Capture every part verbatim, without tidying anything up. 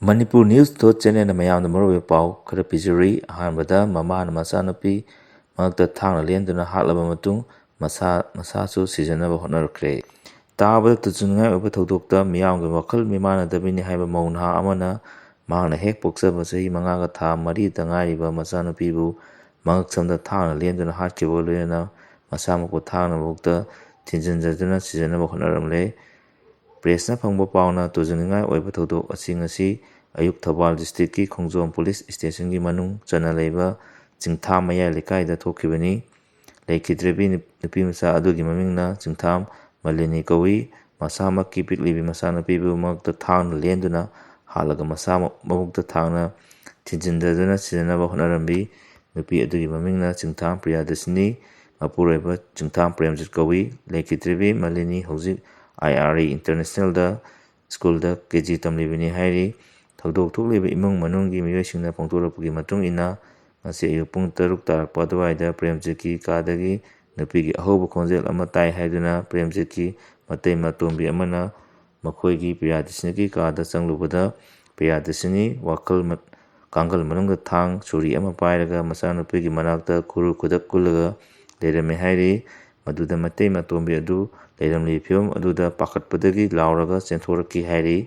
Manipur News dot channelꯅ ꯃꯌꯥꯝꯗ ꯃꯔꯨꯑꯣꯏꯕ ꯄꯥꯎ ꯈꯔ ꯄꯤꯖꯔꯤ꯫ ꯑꯍꯥꯟꯕꯗ, ꯃꯃꯥꯅ ꯃꯆꯥꯅꯨꯄꯤ ꯃꯉꯛꯇ ꯊꯥꯡꯅ ꯂꯦꯟꯗꯨꯅ ꯍꯥꯠꯂꯕ ꯃꯇꯨꯡ ꯃꯁꯥ, ꯃꯁꯥꯁꯨ ꯁꯤꯖꯅꯕ ꯍꯣꯠꯅꯔꯛꯈ꯭ꯔꯦ꯫ ꯇꯥꯕꯗ ꯇꯨꯖꯨꯡꯅꯤꯡꯉꯥꯏ ꯑꯣꯏꯕ ꯊꯧꯗꯣꯛꯇ ꯃꯤꯌꯥꯝꯒꯤ ꯋꯥꯈꯜ ꯃꯤꯃꯥꯟꯅꯗꯕꯤꯅꯤ ꯍꯥꯏꯕ ꯃꯧ ꯅꯍꯥ ꯑꯃꯅ ꯃꯍꯥꯛꯅ ꯍꯦꯛ ꯄꯣꯛꯆꯕ ꯆꯍꯤ ꯃꯉꯥꯒ ꯊꯥ ꯃꯔꯤꯗ ꯉꯥꯏꯔꯤꯕ ꯃꯆꯥꯅꯨꯄꯤꯕꯨ ꯃꯉꯛꯁꯝꯗ ꯊꯥꯡꯅ ꯂꯦꯟꯗꯨꯅ ꯍꯥꯠꯈꯤꯕꯒ ꯂꯣꯏꯅꯅ ꯃꯁꯥꯃꯛꯄꯨ ꯊꯥꯡꯅ ꯃꯕꯨꯛꯇ ꯊꯤꯟꯖꯤꯟꯖꯗꯨꯅ ꯁꯤꯖꯅꯕ ꯍꯣꯠꯅꯔꯝꯂꯦ꯫ ꯄ꯭ꯔꯦꯁꯅ ꯐꯪꯕ ꯄꯥꯎꯅ ꯇꯨꯖꯨꯡꯅꯤꯡꯉꯥꯏ ꯑꯣꯏꯕ ꯊꯧꯗꯣꯛ ꯑꯁꯤ ꯉꯁꯤ ꯑꯌꯨꯛ ꯊꯧꯕꯥꯜ ꯗꯤꯁꯇ꯭ꯔꯤꯛꯀꯤ ꯈꯣꯡꯖꯣꯝ ꯄꯨꯂꯤꯁ ꯁ꯭ꯇꯦꯁꯟꯒꯤ ꯃꯅꯨꯡ ꯆꯟꯅ ꯂꯩꯕ ꯆꯤꯡꯊꯥꯝ ꯃꯌꯥꯏ ꯂꯩꯀꯥꯏꯗ ꯊꯣꯛꯈꯤꯕꯅꯤ꯫ ꯂꯩꯈꯤꯗ꯭ꯔꯕꯤ ꯅꯨ-, ꯅꯨꯄꯤ ꯃꯆꯥ ꯑꯗꯨꯒꯤ ꯃꯃꯤꯡꯅ ꯆꯤꯡꯊꯥꯝ ꯃꯂꯤꯅꯤ ꯀꯧꯏ꯫ ꯃꯁꯥꯃꯛꯀꯤ ꯄꯤꯛꯂꯤꯕꯤ ꯃꯆꯥꯅꯨꯄꯤꯕꯨ ꯃꯉꯛꯇ ꯊꯥꯡꯅ ꯂꯦꯟꯗꯨꯅ ꯍꯥꯠꯂꯒ ꯃꯁꯥ ꯃ-, ꯃꯕꯨꯛꯇ ꯊꯥꯡꯅ ꯊꯤꯟꯖꯤꯟꯗꯗꯨꯅ ꯁꯤꯖꯅꯕ ꯍꯣꯠꯅꯔꯝꯃꯤ꯫ ꯅꯨꯄꯤ ꯑꯗꯨꯒꯤ ꯃꯃꯤꯡꯅ ꯆꯤꯡꯊꯥꯝ ꯄ꯭ꯔꯤꯌꯥꯗꯔꯁꯤꯅꯤ, ꯃꯄꯨꯔꯣꯏꯕ ꯆꯤꯡꯊꯥꯝ ꯄ꯭ꯔꯦꯝꯖꯤꯠ ꯀꯧꯏ꯫ ꯂꯩꯈꯤꯗ꯭ꯔꯕꯤ ꯃꯂꯤꯅꯤ ꯍꯧꯖꯤꯛ ꯑꯥꯏ ꯑꯥꯔ ꯏ ꯏꯟꯇꯔꯅꯦꯁꯅꯦꯜꯗ ꯁ꯭ꯀꯨꯜꯗ ꯀꯦ ꯖꯤ ꯇꯝꯂꯤꯕꯅꯤ ꯍꯥꯏꯔꯤ꯫ ꯊꯧꯗꯣꯛ ꯊꯣꯛꯂꯤꯕ ꯏꯃꯨꯡ ꯃꯅꯨꯡꯒꯤ ꯃꯤꯑꯣꯏꯁꯤꯡꯅ ꯐꯣꯡꯗꯣꯔꯛꯄꯒꯤ ꯃꯇꯨꯡ ꯏꯟꯅ, ꯉꯁꯤ ꯑꯌꯨꯛ ꯄꯨꯡ ꯇꯔꯨꯛ ꯇꯥꯔꯛꯄ ꯑꯗꯨꯋꯥꯏꯗ ꯄ꯭ꯔꯦꯝꯖꯤꯠꯀꯤ ꯀꯥꯗꯒꯤ ꯅꯨꯄꯤꯒꯤ ꯑꯍꯧꯕ ꯈꯣꯟꯖꯦꯜ ꯑꯃ ꯇꯥꯏ ꯍꯥꯏꯗꯨꯅ ꯄ꯭ꯔꯦꯝꯖꯤꯠꯀꯤ ꯃꯇꯩ ꯃꯇꯣꯝꯕꯤ ꯑꯃꯅ ꯃꯈꯣꯏꯒꯤ ꯄ꯭ꯔꯤꯌꯥꯗꯔꯁꯤꯅꯤꯒꯤ ꯀꯥꯗ ꯆꯪꯂꯨꯕꯗ, ꯄ꯭ꯔꯤꯌꯥꯗꯔꯁꯤꯅꯤ ꯋꯥꯈꯜ ꯃ-, ꯀꯥꯡꯒꯜ ꯃꯅꯨꯡꯗ ꯊꯥꯡ ꯁꯣꯔꯤ ꯑꯃ ꯄꯥꯏꯔꯒ ꯃꯆꯥꯅꯨꯄꯤꯒꯤ ꯃꯅꯥꯛꯇ ꯈꯨꯔꯨ ꯈꯨꯗꯛ ꯀꯨꯜꯂꯒ ꯂꯩꯔꯝꯃꯦ ꯍꯥꯏꯔꯤ꯫ ꯃꯗꯨꯗ ꯃꯇꯩ ꯃꯇꯣꯝꯕꯤ ꯑꯗꯨ ꯂꯩꯔꯝꯂꯤꯕ ꯐꯤꯕꯝ ꯑꯗꯨꯗ ꯄꯥꯈꯠꯄꯗꯒꯤ ꯂꯥꯎꯔꯒ ꯆꯦꯟꯊꯣꯔꯛꯈꯤ ꯍꯥꯏꯔꯤ꯫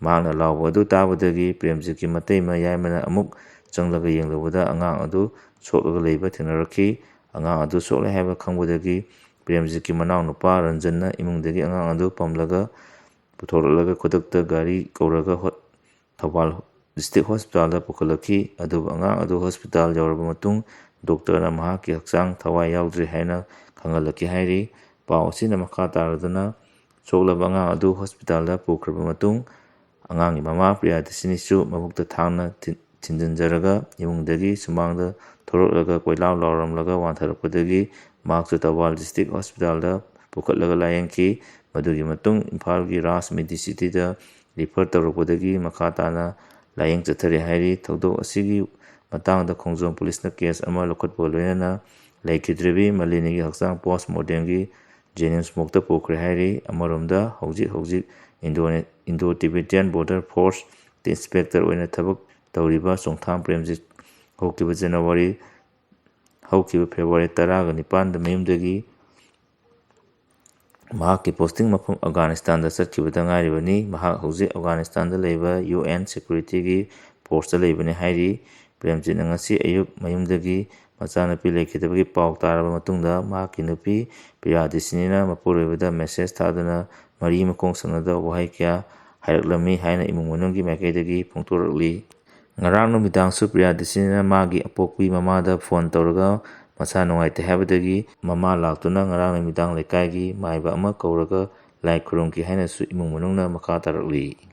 ꯃꯍꯥꯛꯅ ꯂꯥꯎꯕ ꯑꯗꯨ ꯇꯥꯕꯗꯒꯤ ꯄ꯭ꯔꯦꯝꯖꯤꯠꯀꯤ ꯃꯇꯩꯃ ꯌꯥꯏꯃꯅ ꯑꯃꯨꯛ ꯆꯪꯂꯒ ꯌꯦꯡꯂꯨꯕꯗ ꯑꯉꯥꯡ ꯑꯗꯨ ꯁꯣꯛꯂꯒ ꯂꯩꯕ ꯊꯦꯡꯅꯔꯛꯈꯤ꯫ ꯑꯉꯥꯡ ꯑꯗꯨ ꯁꯣꯛꯂꯦ ꯍꯥꯏꯕ ꯈꯪꯕꯗꯒꯤ ꯄ꯭ꯔꯦꯝꯖꯤꯠꯀꯤ ꯃꯅꯥꯎꯅꯨꯄꯥ ꯔꯟꯖꯟꯅ ꯏꯃꯨꯡꯗꯒꯤ ꯑꯉꯥꯡ ꯑꯗꯨ ꯄꯝꯂꯒ ꯄꯨꯊꯣꯔꯛꯂꯒ ꯈꯨꯗꯛꯇ ꯒꯥꯔꯤ ꯀꯧꯔꯒ ꯍꯣ-, ꯊꯧꯕꯥꯜ ꯗꯤꯁꯇ꯭ꯔꯤꯛ ꯍꯣꯁꯄꯤꯇꯥꯜꯗ ꯄꯨꯈꯠꯂꯛꯈꯤ꯫ ꯑꯗꯨꯕꯨ ꯑꯉꯥꯡ ꯑꯗꯨ ꯍꯣꯁꯄꯤꯇꯥꯜ ꯌꯧꯔꯕ ꯃꯇꯨꯡ ꯗꯣꯛꯇꯔꯅ ꯃꯍꯥꯛꯀꯤ ꯍꯛꯆꯥꯡ ꯊꯋꯥꯏ ꯌꯥꯎꯗ꯭ꯔꯦ ꯍꯥꯏꯅ ꯈꯪꯍꯜꯂꯛꯈꯤ ꯍꯥꯏꯔꯤ꯫ ꯄꯥꯎ ꯑꯁꯤꯅ ꯃꯈꯥ ꯇꯥꯔꯗꯨꯅ ꯁꯣꯛꯂꯕ ꯑꯉꯥꯡ ꯑꯗꯨ ꯍꯣꯁꯄꯤꯇꯥꯜꯗ ꯄꯨꯈ꯭ꯔꯕ ꯃꯇꯨꯡ ꯑꯉꯥꯡꯒꯤ ꯃꯃꯥ ꯄ꯭ꯔꯤꯌꯥꯗꯔꯁꯤꯅꯤꯁꯨ ꯃꯕꯨꯛꯇ ꯊꯥꯡꯅ ꯊꯤꯟ-, ꯊꯤꯟꯖꯤꯟꯖꯔꯒ ꯏꯃꯨꯡꯗꯒꯤ ꯁꯨꯃꯥꯡꯗ ꯊꯣꯔꯛꯂꯒ ꯀꯣꯏꯂꯥꯎ ꯂꯥꯎꯔꯝꯂꯒ ꯋꯥꯟꯊꯔꯛꯄꯗꯒꯤ ꯃꯍꯥꯛꯁꯨ ꯊꯧꯕꯥꯜ ꯗꯤꯁꯇ꯭ꯔꯤꯛ ꯍꯣꯁꯄꯤꯇꯥꯜꯗ ꯄꯨꯈꯠꯂꯒ ꯂꯥꯌꯦꯡꯈꯤ꯫ ꯃꯗꯨꯒꯤ ꯃꯇꯨꯡ ꯏꯝꯐꯥꯜꯒꯤ ꯔꯥꯖ ꯃꯦꯗꯤꯁꯤꯇꯤꯗ ꯔꯤꯐꯔ ꯇꯧꯔꯛꯄꯗꯒꯤ ꯃꯈꯥ ꯇꯥꯅ ꯂꯥꯌꯦꯡ ꯆꯠꯊꯔꯦ ꯍꯥꯏꯔꯤ꯫ ꯊꯧꯗꯣꯛ ꯑꯁꯤꯒꯤ ꯃꯇꯥꯡꯗ ꯈꯣꯡꯖꯣꯝ ꯄꯨꯂꯤꯁꯅ ꯀꯦꯁ ꯑꯃ ꯂꯧꯈꯠꯄꯒ ꯂꯣꯏꯅꯅ ꯂꯩꯈꯤꯗ꯭ꯔꯕꯤ ꯃꯂꯤꯅꯤꯒꯤ ꯍꯛꯆꯥꯡ ꯄꯣꯁ ꯃꯣꯔꯇꯦꯝꯒꯤ ꯖꯦꯅꯤꯝꯁ ꯃꯣꯔꯒꯇ ꯄꯨꯈ꯭ꯔꯦ ꯍꯥꯏꯔꯤ꯫ ꯑꯃꯔꯣꯝꯗ ꯍꯧꯖꯤꯛ ꯍꯧꯖꯤꯛ Indo-, Indo Tibetan border force inspector ꯑꯣꯏꯅ ꯊꯕꯛ ꯇꯧꯔꯤꯕ ꯆꯣꯡꯊꯥꯝ ꯄ꯭ꯔꯦꯝꯖꯤꯠ ꯍꯧꯈꯤꯕ ꯖꯅꯋꯥꯔꯤ, ꯍꯧꯈꯤꯕ ꯐꯦꯕ꯭ꯔꯨꯋꯥꯔꯤ ꯇꯔꯥꯒ ꯅꯤꯄꯥꯟꯗ ꯃꯌꯨꯝꯗꯒꯤ ꯃꯍꯥꯛꯀꯤ ꯄꯣꯁꯇꯤꯡ ꯃꯐꯝ ꯑꯐꯒꯥꯅꯤꯁꯇꯥꯟꯗ ꯆꯠꯈꯤꯕꯗ ꯉꯥꯏꯔꯤꯕꯅꯤ꯫ ꯃꯍꯥꯛ ꯍꯧꯖꯤꯛ ꯑꯐꯒꯥꯅꯤꯁꯇꯥꯟꯗ ꯂꯩꯕ ꯌꯨ ꯑꯦꯟ ꯁꯦꯀ꯭ꯌꯨꯔꯤꯇꯤꯒꯤ ꯐꯣꯔꯁꯇ ꯂꯩꯕꯅꯤ ꯍꯥꯏꯔꯤ꯫ ꯄ꯭ꯔꯦꯝꯖꯤꯠꯅ ꯉꯁꯤ ꯑꯌꯨꯛ ꯃꯌꯨꯝꯗꯒꯤ ꯃꯆꯥꯅꯨꯄꯤ ꯂꯩꯈꯤꯗꯕꯒꯤ ꯄꯥꯎ ꯇꯥꯔꯕ ꯃꯇꯨꯡꯗ ꯃꯍꯥꯛꯀꯤ ꯅꯨꯄꯤ ꯄ꯭ꯔꯤꯌꯥꯗꯤꯁꯤꯅꯤꯅ ꯃꯄꯨꯔꯣꯏꯕꯗ ꯃꯦꯁꯦꯖ ꯊꯥꯗꯨꯅ ꯃꯔꯤ ꯃꯈꯣꯡ ꯁꯝꯅꯗꯕ ꯋꯥꯍꯩ ꯀꯌꯥ ꯍꯥꯏꯔꯛꯂꯝꯃꯤ ꯍꯥꯏꯅ ꯏꯃꯨꯡ ꯃꯅꯨꯡꯒꯤ ꯃꯥꯏꯀꯩꯗꯒꯤ ꯐꯣꯡꯗꯣꯔꯛꯂꯤ꯫ ꯉꯔꯥꯡ ꯅꯨꯃꯤꯗꯥꯡꯁꯨ ꯄ꯭ꯔꯤꯌꯥꯗꯤꯁꯤꯅꯤꯅ ꯃꯥꯒꯤ ꯑꯄꯣꯛꯄꯤ ꯃꯃꯥꯗ ꯐꯣꯟ ꯇꯧꯔꯒ ꯃꯁꯥ ꯅꯨꯡꯉꯥꯏꯇꯦ ꯍꯥꯏꯕꯗꯒꯤ ꯃꯃꯥ ꯂꯥꯛꯇꯨꯅ ꯉꯔꯥꯡ ꯅꯨꯃꯤꯗꯥꯡ ꯂꯩꯀꯥꯏꯒꯤ ꯃꯥꯏꯕ ꯑꯃ ꯀꯧꯔꯒ ꯂꯥꯏ ꯈꯨꯔꯨꯝꯈꯤ ꯍꯥꯏꯅꯁꯨ ꯏꯃꯨꯡ ꯃꯅꯨꯡꯅ ꯃꯈꯥ ꯇꯥꯔꯛꯂꯤ꯫